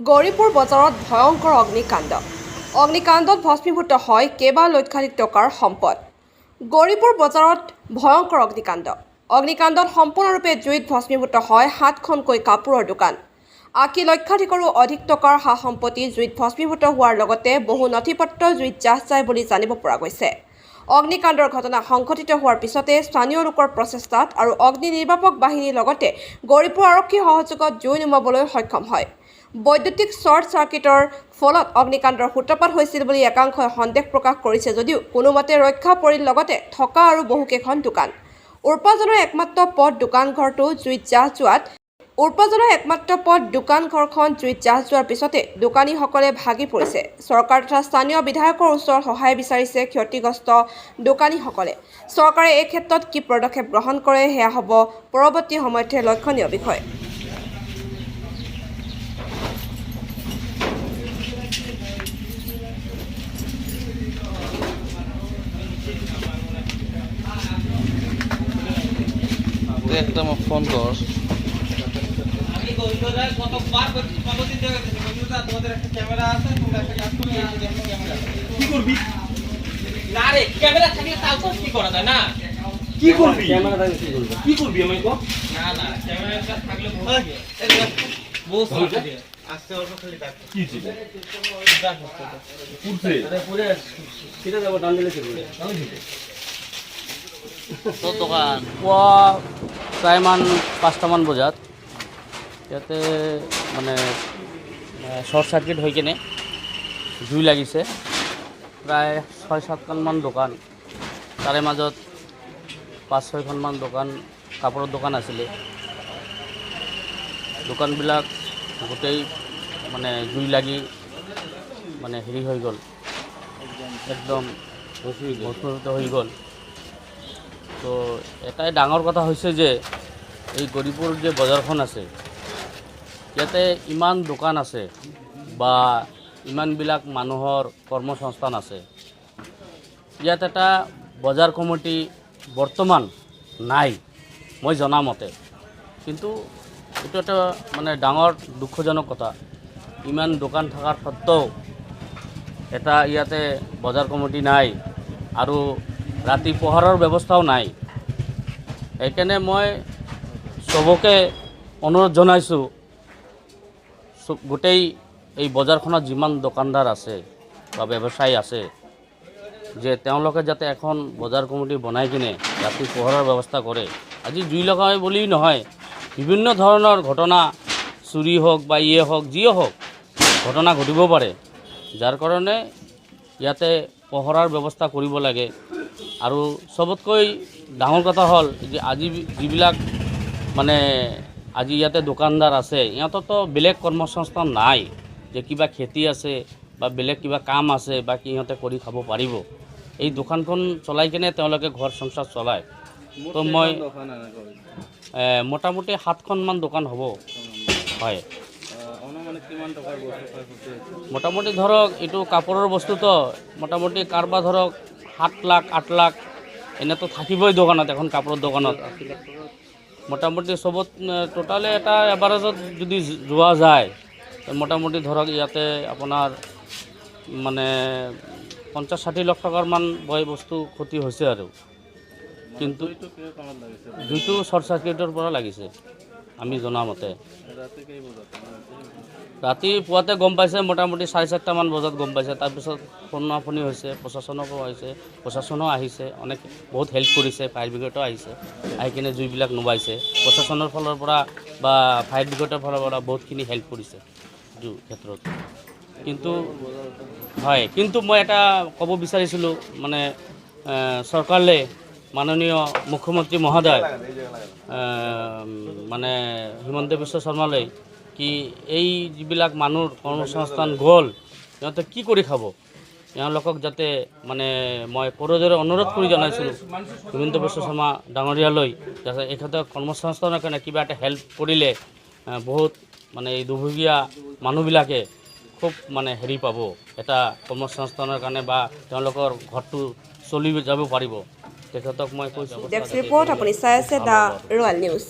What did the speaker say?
গৌৰীপুৰ বজাৰত ভয়ংকৰ অগ্নিকাণ্ড। অগ্নিকাণ্ডত ভস্মীভূত হয় কেইবা লক্ষাধিক টকাৰ সম্পদ। গৌৰীপুৰ বজাৰত ভয়ংকৰ অগ্নিকাণ্ড। অগ্নিকাণ্ডত সম্পূৰ্ণৰূপে জুইত ভস্মীভূত হয় সাতখনকৈ কাপোৰৰ দোকান। 80 লক্ষাধিকৰো অধিক টকাৰ সা সম্পত্তি জুইত ভস্মীভূত হোৱাৰ লগতে বহু নথি পত্ৰ জুইত জাহ যায় বুলি জানিব পৰা গৈছে। অগ্নিকাণ্ডৰ ঘটনা সংঘটিত হোৱাৰ পিছতে স্থানীয় লোকৰ প্ৰচেষ্টাত আৰু অগ্নি নিৰ্বাপক বাহিনীৰ লগতে গৌৰীপুৰ আৰক্ষীৰ সহযোগত জুই নুমুৱাবলৈ সক্ষম হয়। বৈদ্যুতিক শ্বৰ্ট চাৰ্কিটৰ ফলত অগ্নিকাণ্ডৰ সূত্ৰপাত হৈছিল বুলি একাংশই সন্দেহ প্ৰকাশ কৰিছে যদিও কোনোমতে ৰক্ষা পৰিল লগতে থকা আৰু বহুকেইখন দোকান। উপাৰ্জনৰ একমাত্ৰ পথ দোকান ঘৰটো জুইত জাহ যোৱাত উপাৰ্জনৰ একমাত্ৰ পথ দোকান ঘৰখন জুইত জাহ যোৱাৰ পিছতে দোকানীসকলে ভাগি পৰিছে। চৰকাৰ তথা স্থানীয় বিধায়কৰ ওচৰত সহায় বিচাৰিছে ক্ষতিগ্ৰস্ত দোকানীসকলে। চৰকাৰে এই ক্ষেত্ৰত কি পদক্ষেপ গ্ৰহণ কৰে, সেয়া হ'ব পৰৱৰ্তী সময়তহে লক্ষণীয় বিষয়। তুই একটা মোক ফোন কর। আমি গোবিন্দদার কতবার বলছি, কতদিন ধরে বলছি, গোবিন্দদা, তোমাদের একটা ক্যামেরা আছে, তোমরা একটা কাজ করো, এই যে একটা ক্যামেরা। কি করবি? না রে, ক্যামেরা থাকলে তাও তো কি করা যায় না? কি করবি? কি করবি আমি কো? না না, ক্যামেরাটা থাকলে বহুত কি। এই দেখ, বহুত সমস্যা। আস্তে অল্প খালি দাগ। কি ছিল? দাগ হচ্ছে তো। পুড়ছে। তোর দোকান পুৱা প্ৰায় মান 5টামান বজাত ইয়াতে মানে শ্বৰ্ট চাৰ্কিট হৈ কিনে জুই লাগিছে। প্ৰায় 6-7খনমান দোকান, তাৰে মাজত 5-6খনমান দোকান কাপোৰৰ দোকান আছিলে। দোকানবিলাক গোটেই মানে জুই লাগি মানে হেৰি হৈ গ'ল, একদম ভস্মীভূত হৈ গ'ল। তো এটাই ডাঙৰ কথা হৈছে যে এই গৌৰীপুৰ যে বজাৰখন আছে, ইয়াতে ইমান দোকান আছে বা ইমানবিলাক মানুহৰ কৰ্মসংস্থান আছে, ইয়াত এটা বজাৰ কমিটি বৰ্তমান নাই মই জনামতে। কিন্তু এইটো এটা মানে ডাঙৰ দুখজনক কথা, ইমান দোকান থকাৰ সত্ত্বেও এটা ইয়াতে বজাৰ কমিটি নাই আৰু ৰাতি পহৰৰ ব্যৱস্থাও নাই। সেইকাৰণে মই চবকে অনুৰোধ জনাইছোঁ, গোটেই এই বজাৰখনত যিমান দোকানদাৰ আছে বা ব্যৱসায়ী আছে, যে তেওঁলোকে যাতে এখন বজাৰ কমিটি বনাই কিনে ৰাতি পোহৰৰ ব্যৱস্থা কৰে। আজি জুই লগাই বুলি নহয়, বিভিন্ন ধৰণৰ ঘটনা, চুৰি হওক বা ইয়ে হওক, যিয়ে হওক, ঘটনা ঘটিব পাৰে, যাৰ কাৰণে ইয়াতে পহৰাৰ ব্যৱস্থা কৰিব লাগে। আৰু চবতকৈ ডাঙৰ কথা হ'ল যে আজি যিবিলাক মানে আজি ইয়াতে দোকানদাৰ আছে, ইহঁতৰতো বেলেগ কৰ্মসংস্থান নাই যে কিবা খেতি আছে বা বেলেগ কিবা কাম আছে বা কি ইহঁতে কৰি খাব পাৰিব। এই দোকানখন চলাই কিনে তেওঁলোকে ঘৰ সংসাৰ চলায়। তো মই মোটামুটি 7খনমান দোকান হ'ব হয়। মোটামুটি ধৰক এইটো কাপোৰৰ বস্তুতো মোটামুটি কাৰোবাৰ ধৰক 7 লাখ 8 লাখ এনেতো থাকিবই দোকানত, এখন কাপোৰৰ দোকানত মোটামুটি চবত টোটালে এটা এভাৰেজত যদি যোৱা যায়, মোটামুটি ধৰক ইয়াতে আপোনাৰ মানে 50-60 লাখ টকাৰ মান বয় বস্তু ক্ষতি হৈছে। আৰু কিন্তু জুইটো শ্বৰ্ট চাৰ্কিটৰ পৰা লাগিছে আমি জনামতে। ৰাতি পুৱাতে গম পাইছে, মোটামুটি 4:30মান বজাত গম পাইছে। তাৰপিছত ফোনা ফোনি হৈছে, প্ৰশাসনকো হৈছে, প্ৰশাসনো আহিছে, অনেক বহুত হেল্প কৰিছে, ফায়াৰ ব্ৰিগেডো আহিছে, আহি কিনে জুইবিলাক নুমাইছে। প্ৰশাসনৰ ফালৰ পৰা বা ফায়াৰ ব্ৰিগেডৰ ফালৰ পৰা বহুতখিনি হেল্প কৰিছে জুই ক্ষেত্ৰত। কিন্তু হয়, কিন্তু মই এটা ক'ব বিচাৰিছিলোঁ মানে চৰকাৰলৈ, মাননীয় মুখ্যমন্ত্ৰী মহোদয় মানে হিমন্ত বিশ্ব শৰ্মালৈ কি এই যিবিলাক মানুহৰ কৰ্মসংস্থান গ'ল, সিহঁতে কি কৰি খাব, তেওঁলোকক যাতে মানে মই কৰজোৰে অনুৰোধ কৰি জনাইছিলোঁ হিমন্ত বিশ্ব শৰ্মা ডাঙৰীয়ালৈ, যাতে এখেতৰ কৰ্মসংস্থানৰ কাৰণে কিবা এটা হেল্প কৰিলে বহুত মানে এই দুৰ্ভগীয়া মানুহবিলাকে খুব মানে হেৰি পাব, এটা কৰ্মসংস্থানৰ কাৰণে বা তেওঁলোকৰ ঘৰটো চলি যাব পাৰিব। তেখেতক মই কৈছোঁ। ডেস্ক ৰিপৰ্ট, আপুনি চাই আছে the royal news.